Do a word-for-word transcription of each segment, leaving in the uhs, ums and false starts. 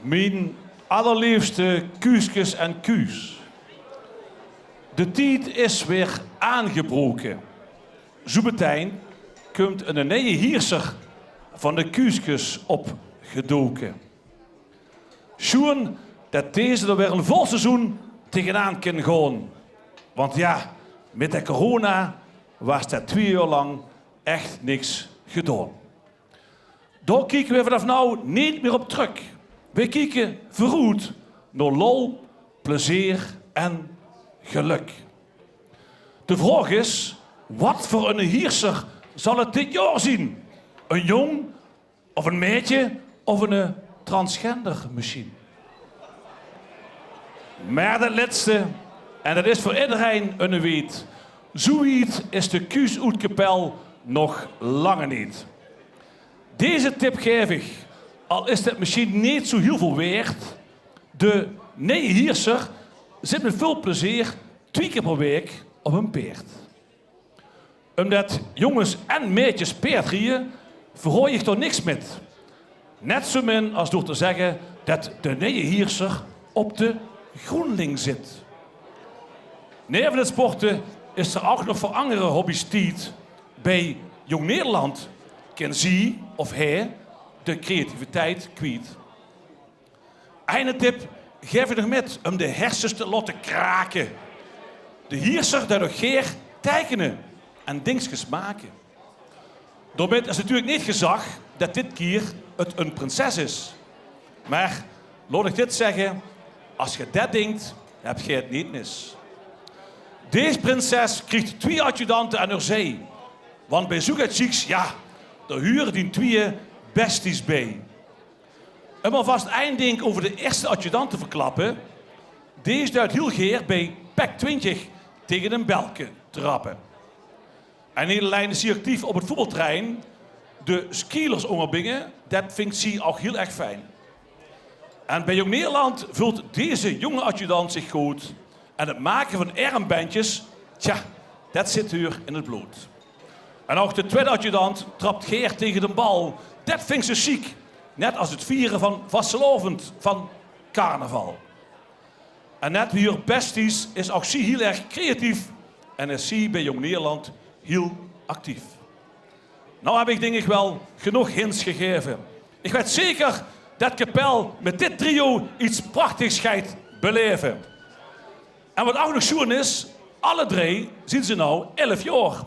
Mien allerleefste kuuskes en kuus. De tied is weer aangebroke. Zoe metein kump 'ne neje hierser van de kuuskes opgedoke. Sjoen det deze d'r weer 'n vol seizoen tegenaan kin gaon. Want jao, mit de corona waas det twieë jaor lang ech niks gedaon. Dao kieke we vanaaf now neet mier op trök. We kieke veuroet nao lol, plezeer en gelök. De vraog is, wat veur 'ne hierser zal 't dit jaor zien? 'Ne jóng of e maedje of 'ne transgender mesjien? Mer det lètste, en det is veur ederein 'ne weet, zoe wied is de kuus oet Kepèl nog lange neet. Deze tip gaef ich, al is det mesjien neet zoe hiel väöl waerd: de neje hierser zit mit väöl plezeer twie kier per waek op e paerd. Umdet jónges en maedjes paerd rieje, verhaoj ich dao niks mit. Net zoe min es door te zègke det de neje hierser op de Groenling zit. Neve 't sporte is d'r ouch nog veur anger hobby's tied. Bie Jong Nederland kin zie of hae de creativiteit kwiet. Eine tip gaef ich nog mit um de hersens te laote krake. De hierser deit ouch gaer teikene en dingskes make. Daomit is natuurlik neet gezag det dit kier 't 'n prinses is. Mer laot ich dit zègke: es geer det dinkt, höb geer 't neet mis. Dees prinses krieg twie adjudante aan häör zij. Want bie zoe get sjieks, jao, dao hure die twieë besties bie. Um alvas ein dink euver de ierste adjudant te verklappe: dees deit hiel gaer bie pek twintjig taenge e belke trappe. En neet allein is zie actief op 't voetbalterrein, de schielers óngerbinge, det vingt zie ouch hiel erg fijn. En bie Jong Nederland veult deze jónge adjudant zich good. En 't make van ermbendjes, tja, det zit häör in 't blood. En ouch de twiede adjudant trap gaer taenge de bal. Det vingt ze sjiek, net es 't viere van vastelaovend, van carnaval. En net wie häör besties is ouch zie hiel erg creatief en is zie bie Jong Nederland hiel actief. Now höb ich, dink ich, waal genóg hints gegaeve. Ich weit zeker det Kepèl mit dit trio get prachtigs geit belaeve. En wat ouch nog sjoen is, alle drei zien ze now elf jaor.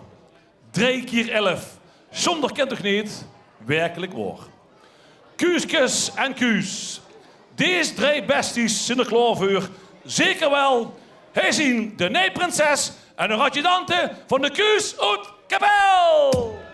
Drei kier elf. Sjonder kint toch neet? Werkelik waor. Kuuskes en kuus, dees drei besties zien d'r klaor veur. Zeker waal, hie zien de neje prinses en häör adjudante van de kuus oet Kepèl.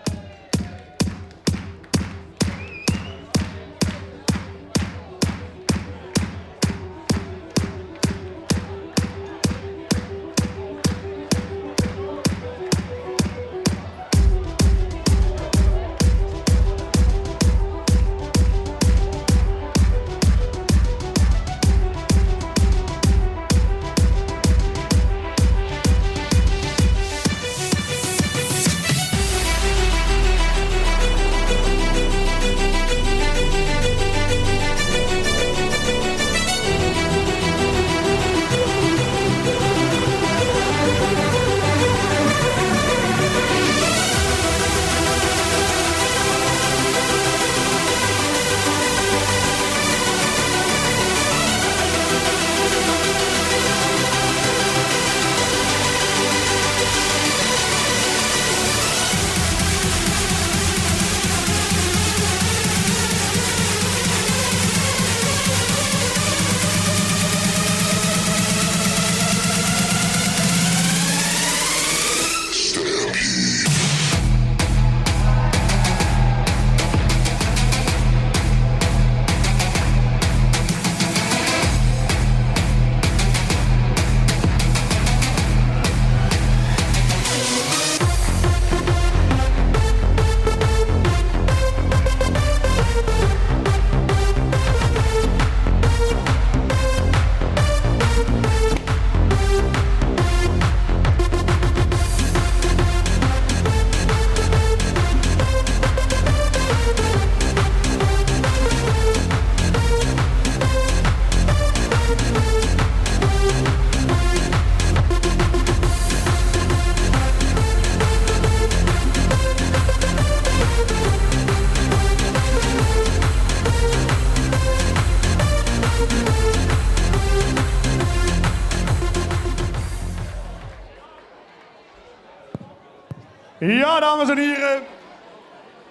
Jao, dames en hiere.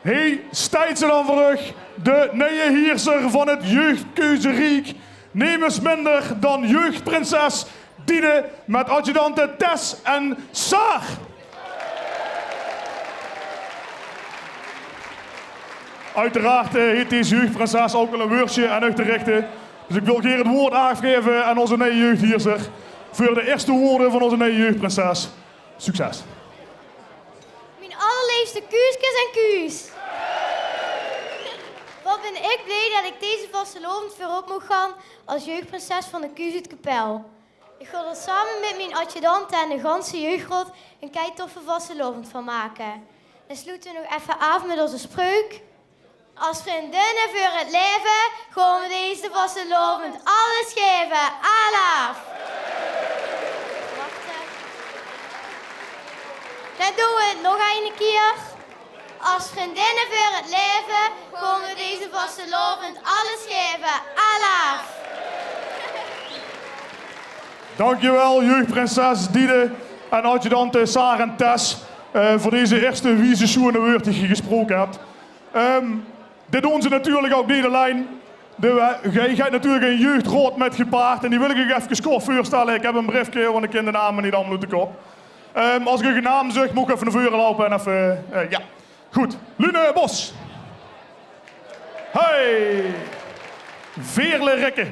Hie steit ze dan veur uch, de neje hierser van 't jeugdkeuzeriek. Nemes minder dan jeugdprinses Diede mit adjudante Tess en Saar. Oeteraard, eh, heet dees jeugdprinses ouch al e wäördsje aan uch te richte. Dus ich wil gaer 't waord aafgaeve aan ózze neje jeugdhierser veur de ierste waorde van ózze neje jeugdprinses. Succes. Mien allerleefste Kuuskes en Kuus. Wat bin ik blie det ik deze vastelaovend veurop moog gaon as jeugdprinses van de Kuus oet Kepèl. Ik gaon d'r same mit mien adjudante en de ganse jeugdraod 'n kei toffe vastelaovend van make. Dan sloete we nog effe aaf mit ózze spreuk. As vriendinne veur 't laeve gaon we deze vastelaovend alles gaeve. Alaaf! Wachte. Dan doon we 't nog eine kier. As vriendinne veur 't laeve gaon we deze vastelaovend alles gaeve. Alaaf! Dankjewel, jeugdprinses Diede en adjudante Saar en Tess, eh, veur deze ierste wieze, sjoene wäörd die geer gesproke hebt. Ehm, dit doon ze natuurlik ouch neet allein. De, eh, geer geit natuurlik 'n jeugdraod mit gepaard. En die wil ik uch efkes kort veurstelle. Ik heb 'n briefke, want ik kin de name neet allemaol oet de kop. Ehm, as ik uch 'n naam zègk, moog ik effe nao veure loupe en effe, eh, jao. Good. Lune Bos. Hey. Veerle Rekke.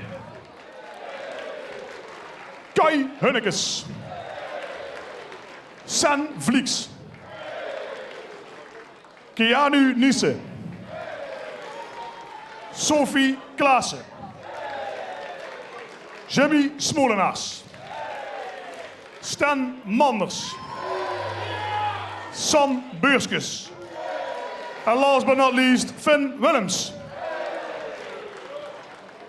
Kai Hunnekes. Sen Vlieks. Keanu Niesse. Sophie Klaassen. Jimmy Smolenaars. Stan Manders. Sam Beurskes. En last but not least, Finn Willems.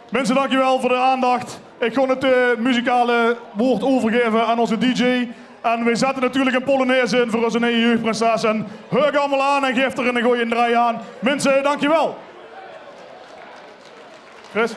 Minse, dankjewel veur de aandacht. Ik gaon 't, eh, muzikale waord euvergaeve aan ózze D J. En we zette natuurlik 'n polonaise in veur ózze neje jeugdprinses. En hurk allemaol aan en gaef d'r 'n goje draai aan. Minse, dankjewel. Chris?